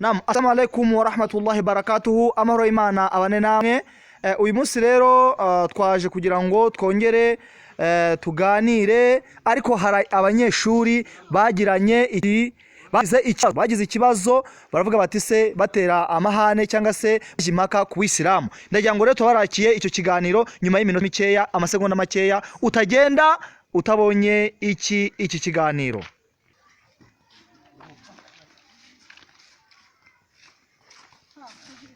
Naam, assalamu alaikum wa rahmatullahi barakatuhu, amahoro y'Imana abane namwe. Uyu munsi rero twaje kugira ngo twongere tuganire, ariko hari abanyeshuri bagiranye iki bagize ikibazo, bagize ikibazo baravuga bati se batera amahane cyangwa se bajya impaka ku Bisilamu. Ndagira ngo rero tubarakiye icyo kiganiro nyuma y'iminota mikeya, amasegonda makeya, utagenda utabonye iki kiganiro.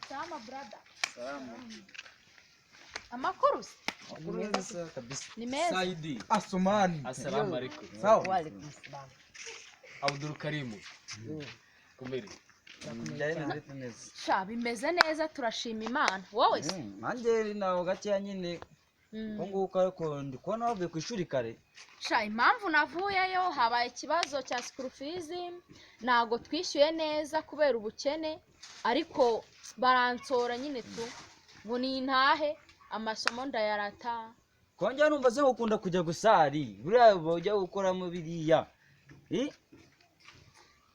Salama brother. Amakuru se? Ni meza. Saidi. Asumani. Assalamu alaikum. Sawa. Abdul Karimu. Kumere. Sha bimeze neza, turashima Imana. Wowe se? Nanjye naho gakeya nyine Mm. uko nguko, ariko ndi kubona wavuye ku ishuri kare. Sha impamvu navuyeyo, habaye ikibazo cya school fees, ntago twishyuye neza kubera ubukene, ariko baransora nyine tu ngo nintahe amasomo ndayarata. Kongera numva se ukunda kujya gusari, buriya ujya gukoramo biriya. Eh?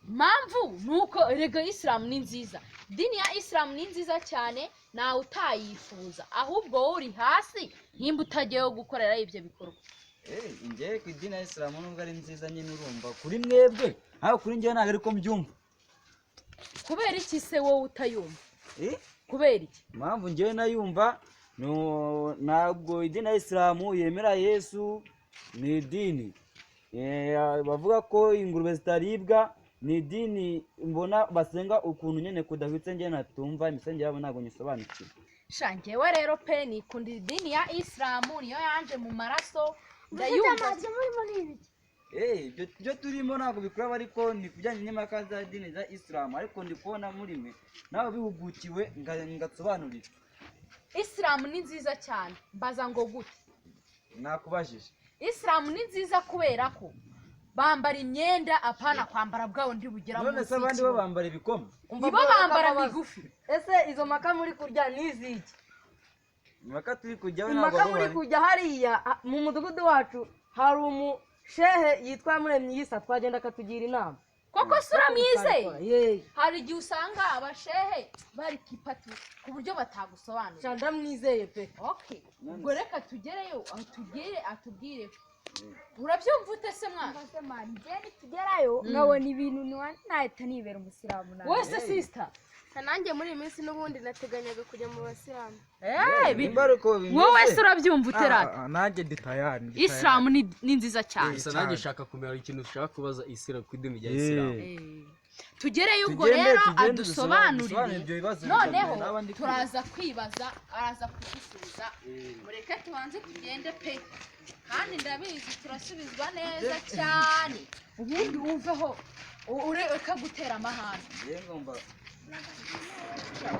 Impamvu nuko erega Islam ni nziza, dini ya Islam ni nziza cyane, ntawe utayifuza, ahubwo wowe uri hasi nimba utagiyeyo gukorera ibyo bikorwa. Eh, njye ku idini ya Isilamu nubwo ari nziza nyine urumva kuri mwebwe, ariko kuri njyewe ntabwo ariko mbyumva. Kubera iki se wowe utayumva? Eh? Kubera iki? Impamvu njyewe nayumva ntabwo idini ya Isilamu yemera Yesu, ni idini bavuga ko ingurube zitaribwa, ni idini mbona basenga ukuntu nyine kudahwitse, njyewe natumva imisengere yabo ntabwo nyisobanukiwe. Sha njyewe rero pe nikundira idini ya Isilamu, niyo yanje mu maraso, ndayumva. Eh, ibyo turimo ntabwo bikuraba, ariko ni kubijyanye n'impaka za dini za Isilamu, ariko ndi kubona muri mwe nawe bihugukiwe ngasobanurira. Isilamu ni nziza cyane, mbaza ngo gute? Nakubajije. Isilamu ni nziza kubera ko bambara imyenda, apana kwambara bwa bundi bugera None munsi se abandi bo y'ikibuno. bambara ibikoma? Nibo bambara migufi. Ese izo mpaka muri kurya ni iziki? Impaka turi kujyaho ntabwo Impaka muri ari kujya hariya mu mudugudu wacu hari umushehe yitwa Muremyi Yisa, twagenda akatugira inama. Koko se uramwizeye? Yeee. Hari igihe usanga abashehe bari kipatu ku buryo batagusobanurira. Sha ndamwizeye pe. Okay, ubwo reka tugereyo atubwire atubwire. Urabyumva ute se mwana? Nitugerayo nkabona ibintu nahita nibera umusilamu nawe. Wowe se sister? Nanjye muri iyi minsi n'ubundi nateganyaga kujya mu basilamu. Eh, Nimba ari uko bimeze. wowe se urabyumva ute rata? Nanjye ndi tayari. Ndi Isilamu ni nziza cyane. Gusa nanjye nshaka kumenya ikintu ushaka kubaza Isilamu ku idini rya Isilamu. Tugereyo ubwo Tugende, rero tugende adusobanurire. dusobanure ibyo bibazo Noneho n'abandi kwiga. turaza kwibaza, araza kudusubiza. Mureke tubanze tugende pe, kandi ndabizi turasubizwa neza cyane. Ubundi wumveho ureka gutera amahane. Njyewe ngomba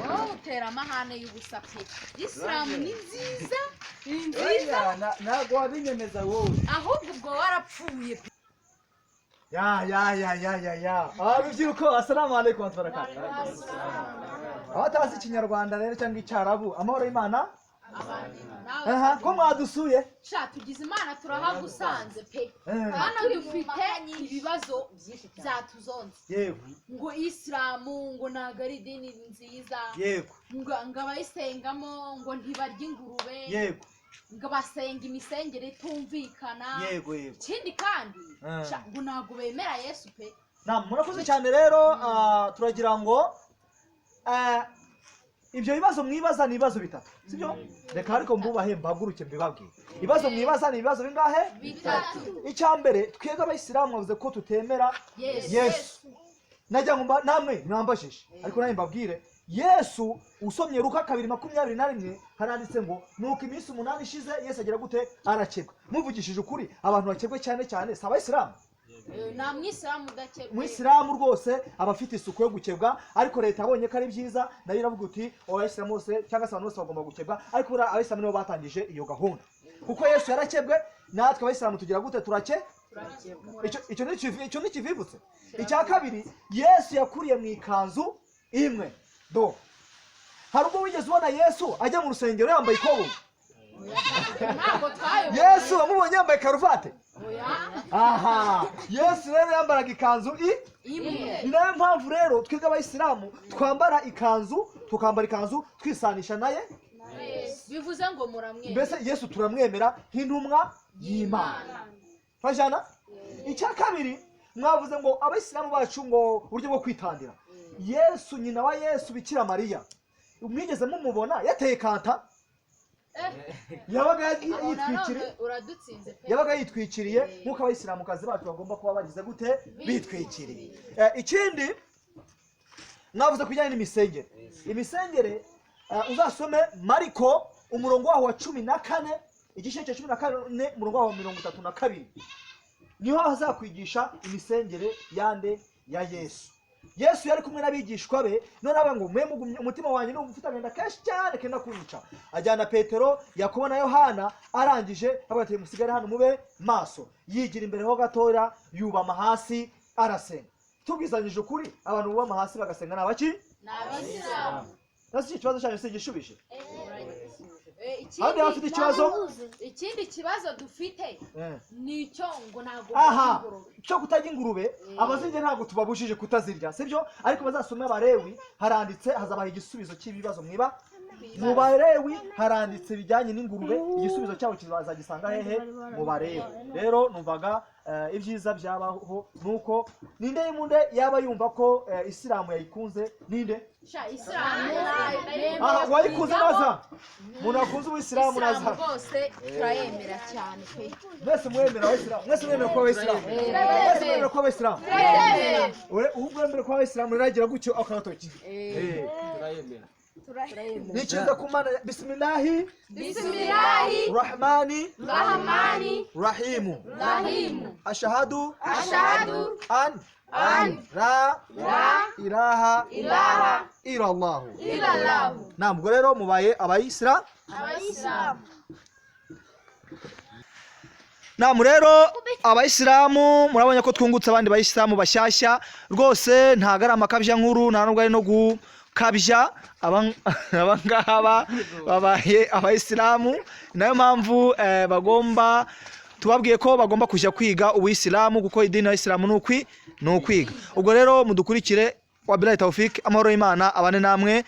Wowe utera amahane y'ubusa pe. Isilamu ni nziza, ni nziza. Oya, ntabwo wabinyemeza wowe. Ahubwo ubwo warapfuye pe. Ya ya ya ya ya ya. Rubyiruko, assalamu alaikum wa barakatuh. Abatazi ikinyarwanda rero cyangwa icyarabu, amahoro y'Imana. Aha, ko mwadusuye? Sha tugize Imana turahagusanze pe. Eh. Hano dufite ibibazo byatuzonze. Yego. Ngo Isilamu ngo ntabwo ari idini nziza. Yego. Ngo abayisengamo ngo ntibarya ingurube. Yego. Ngo basenga imisengere itumvikana. Yego yego. Ikindi kandi Eh. sha, ngo ntabwo bemera Yesu pe. Naam, murakoze cyane rero, turagira ngo ibyo bibazo mwibaza ni ibibazo bitatu, sibyo? Reka ariko mbubahe mbahaguruke mbibabwire. Ibibazo mwibaza ni ibibazo bingahe? Bitatu. Icya mbere, twebwe abayisilamu bavuze ko tutemera Yesu. Yesu. Najya ngo namwe mwambajije, ariko nanjye mbabwire Yesu. Usomye Luka 2:21 haranditse ngo nuko iminsi 8 ishize Yesu agira gute? Arakebwa. Muvugishije ukuri, abantu bakebwe cyane cyane si abayisilamu. Nta mwisilamu udakebwe. Umuyisilamu rwose aba afite isuku yo gukebwa, ariko leta yabonye ko ari byiza nayo iravuga uti abayisilamu bose cyangwa se abantu bose bagomba gukebwa, ariko buriya abayisilamu nibo batangije iyo gahunda, kuko Yesu yarakebwe, natwe abayisilamu tugira gute? Turake. Icyo ni ikivivutse. Icya kabiri, Yesu yakuriye mu ikanzu imwe. Do hari ubwo wigeze ubona Yesu ajya mu rusengero yambaye ikoboyi? Ntabwo twayobora. Yesu wamubonye yambaye karuvate? Aha Yesu rero yambaraga ikanzu i Imwe. Ni nayo mpamvu rero twebwe abayisilamu twambara ikanzu, tukambara ikanzu twisanisha naye. Bivuze ngo muramwemera. Mbese Yesu turamwemera nk'intumwa y'Imana. Turajyana. Icya kabiri, mwavuze ngo abayisilamu bacu ngo uburyo bwo kwitandira. Yesu, nyina wa Yesu Bikira Mariya, mwigeze mumubona yateye kanta? Yabaga Aho yitwikiriye. nanone uradutsinze pe. Yabaga yitwikiriye nk'uko abayisilamukazi bacu bagomba kuba bagize gute? Bitwikiriye. Ikindi mwavuze ku bijyanye n'imisengere, imisengere, uzasome Mariko umurongo waho wa 14, igice cya 14, umurongo waho wa 32, niho hazakwigisha imisengere yande? Ya Yesu. Yesu yari kumwe n'abigishwa be, none aba ngo mwe mugumye umutima wanjye ni ufite agahinda kenshi cyane kenda kunyica. Ajyana Petero, Yakobo na Yohana, arangije avuga ati: "Musigare hano mube maso." Yigira imbere ho gatoya, yubama hasi, arasenga. Tubwizanyije ukuri, abantu bubama hasi bagasenga ni abaki? Ni abayisilamu. Nasi iki kibazo cyanyu sigishubije. Eh, Abandi bafite ikibazo? Ikindi kibazo dufite ni icyo ngo ntabwo Aha. barya ingurube. Cyo kutarya ingurube, abazirya ntabwo tubabujije kutazirya, sibyo? Ariko bazasome Abarewi, haranditse, hazabaha igisubizo cy'ibibazo mwiba. Mu Barewi haranditse bijyanye n'ingurube, igisubizo cyabo kizagisanga hehe? Mu Barewi. Rero numvaga ibyiza byabaho nuko ninde munde yaba yumva ko isilamu yayikunze? Ninde? Sha, isilamu Aha, wayikunze naza, umuntu wakunze ubuyisilamu isilamu naza. rwose turayemera cyane pe. Mwese mwemera abayisilamu? Mwese mwemera kuba abayisilamu? Mwese mwemera kuba abayisilamu? Turayemera. Ubwo wemera kuba abayisilamu rero agira gutyo akagatoki. Turayemera. Ni cyiza ku Mana. Bisimilahi. Bismillahi. Rahmani. Rahmani. Rahimu. Rahimu. Ashahadu. Ashahadu. An. An. La. La. Ilaha. Ilaha. Illallahu. Illallahu. Ntabwo rero mubaye abayisilamu. Abayisilamu. Namu rero abayisilamu, murabonye ko twungutse abandi bayisilamu bashyashya rwose. Ntabwo ari amakabya nkuru, nta nubwo ari no gukabya. Aba ngaba babaye abayisilamu, nayo mpamvu bagomba, tubabwiye ko bagomba kujya kwiga ubuyisilamu, kuko idini y'isilamu ni ukwiga. Ubwo rero mudukurikire. Wabilahi tawfik, amahoro y'Imana abane namwe.